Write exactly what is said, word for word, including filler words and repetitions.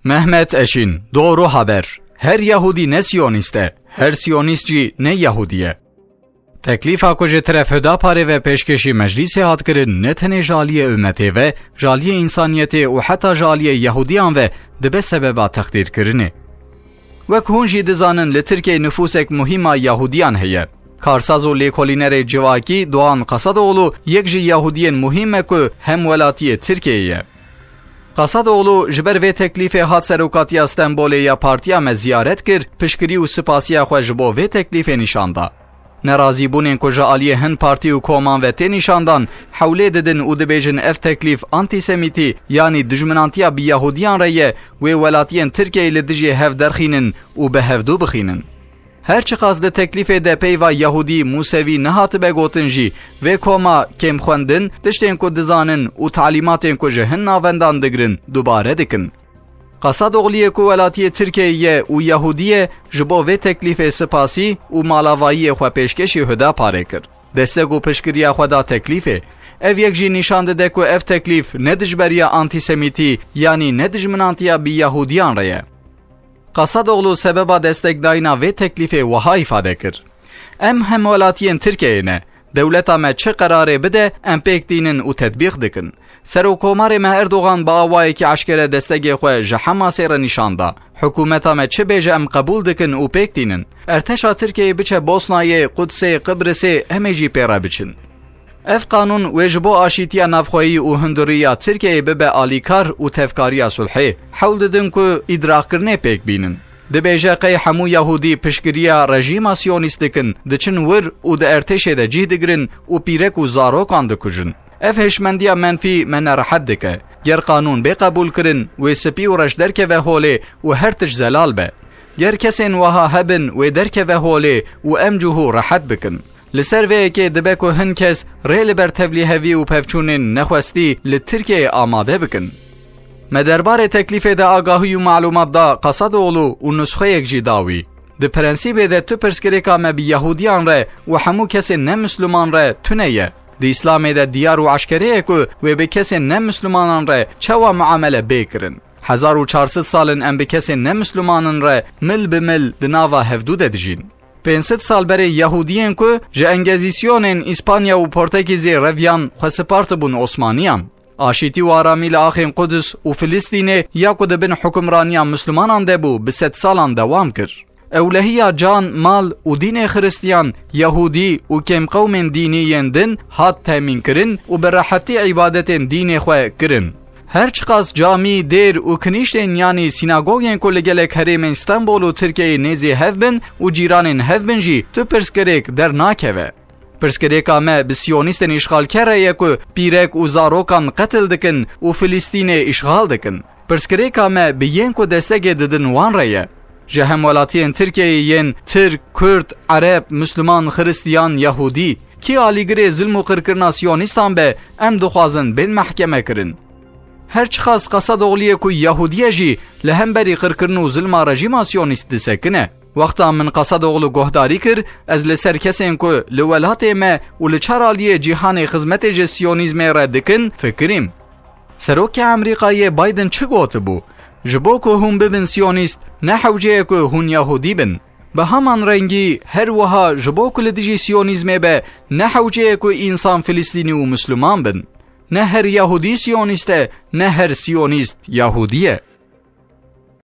Mehmet Eşîn, Doğru Haber. Her Yahudî ne Siyonîst e, her Siyonîst jî ne Yahudî ye. Teklîfa ku ji teref Hudaparê ve pêşkêşî meclîsê hat kirin, ne tenê ji aliyê ummetê ve, ji aliyê însaniyetê û heta ji aliyê Yahudiyan ve dibe sebeba texdîrkirinê. Wek hûn jî dizanin, li Tirkiyeyê nifûsek muhîm a Yahudiyan heye. Karsaz û lêkolînerê civakî Doğan Kasadoğlu yek ji Yahudiyên muhîm e ku hem welatiyê Tirkiyeyê ye. Kasadoğlu ji ber vê teklîfê hat serokatiya Stenbolê ya partiya me ziyaret kir, piştgirî û sipasiya xwe ji bo vê teklîfê nîşan da. Nerazîbûnên ku ji aliyê hin partî û koman ve tê nîşandan, hewlê didin û dibêjin ev teklîf antîsemîtî, yanî dijminantiya bi Yahudiyan re ye, wê welatiyên Tirkiyeyê li dijî hev derxînin û bi hevdû bixînin. Her çiqas di teklîfê de peyva Yahudî, Musevî nehatibe gotin jî, vê koma kêmxwendin, tiştên ku dizanin û talîmatên ku ji hin navendan digirin, dubare dikin. Qasadogliyê ku welatiyê Tirkiyeyê ye û Yahudî ye, ji bo vê teklîfê sipasî û malavayiyê xwe pêşkêşî Hudaparê kir. Destek û piştgiriya xwe da teklîfê. Ev yek jî nîşan dide ku ev teklîf ne dijberiya antîsemîtî, yanî ne dijminantiya bi Yahudiyan re ye. Qasadoglu sebeba destekdayîna vê teklîfê wiha îfade kir: Em hemwelatiyên Tirkiyeyê ne. Dewleta me çi qerarê bide, em pêk tînin û tetbîq dikin. Serokkomarê me Erdogan bi awayekî eşkere destegê xwe ji Hemasê re nîşan da. Hikûmeta me çi bêje, em qebûl dikin û pêk tînin. Erteşa Tirkiyeyê biçe Bosnayê, Qudsê, Qibrisê, em ê jî pê re biçin. Ev qanûn wê ji bo aşîtiya navxweyî û hundurî ya Tirkiyeyê bibe alîkar û tevkariya sulhê. Hewl didin ku îdraqkirinê pêk bînin. Dibêje qey hemû Yahûdî piştgiriya rejîma Siyonîst dikin, diçin wir û di ertêşê de cih digirin û pîrek û zarokan dikujin. Ev hişmendiya menfî me nerehet dike. Ger qanûn bê qebûlkirin, wê spî û reş derkeve holê û her tişt zelal be. Ger kesên wiha hebin, wê derkeve holê û em cihû rehet bikin. Li ser vê yekê dibe ku hin kes rê li ber tevlîhevî û pevçûnên nexwestî li Tirkiyeyê amade bikin. Me derbarê teklîfê de agahî û malûmat da Qasadoğlu û nusxeyek jî da wî. Di prensîbê de tu pirsgirêka me bi Yahûdiyan re û hemû kesên ne Misliman re tune ye. Di Îslamê de diyar û eşkere ye ku wê bi kesên ne Mislimanan re çawa muamele bê kirin. Hezar û çar sed sal in em bi kesên ne Mislimanan re mil bi mil di nava hevdû de dijîn. Pênc sed sal berê Yahûdiyên ku ji Engezîsyonên Îspanya û Portekîzê reviyan xwe sipartibûn Osmaniyan. Aşîtî û aramî li axên Qudus û Filistînê ya ku di bin hukimraniya Mislimanan de bû, bi sedsalan dewam kir. Ewlehiya can, mal û dînê Xiristiyan, Yahûdî û kêmqewmên dînî yên din hat temînkirin û bi rehetî îbadetên dînê xwe kirin. Her çiqas camî, dêr û kinîştên, yanî sînagogên ku li gelek herêmên Stenbol û Tirkiyeyê nêzî hev bin û cîranên hev bin jî, tu pirsgirêk dernakeve. Pirsgirêka me bi siyonîstên îşxalker re ye ku pîrek û zarokan qetil dikin û Filistînê îşxal dikin. Pirsgirêka me bi yên ku destegê didin wan re ye. Ji hemwelatiyên Tirkiyeyê yên Tirk, Kurd, Ereb, Misliman, Xiristiyan, Yahûdî, kî alîgirê zilm û qirkirina siyonîstan be, em dixwazin bên mehkeme kirin. Her çiqas Qasadogliyê ku Yahûdî ye jî li hemberî qirkirin û zilma rejîma siyonîst disekine. Wexta min Qasadoglu guhdarî kir, ez li ser kesên ku li welatê me û li çar aliyê cîhanê xizmetê ji siyonîzmê re dikin, fikirîm. Serokê Amerîkayê Biden çi gotibû? Ji bo ku hûn bibin siyonîst, ne hewce ye ku hûn Yahûdî bin. Bi heman rengî, her wiha ji bo ku li dijî siyonîzmê be, ne hewce ye ku însan Filistînî û Misliman bin. Ne her Yahûdî siyonîst e, ne her siyonîst Yahûdî ye.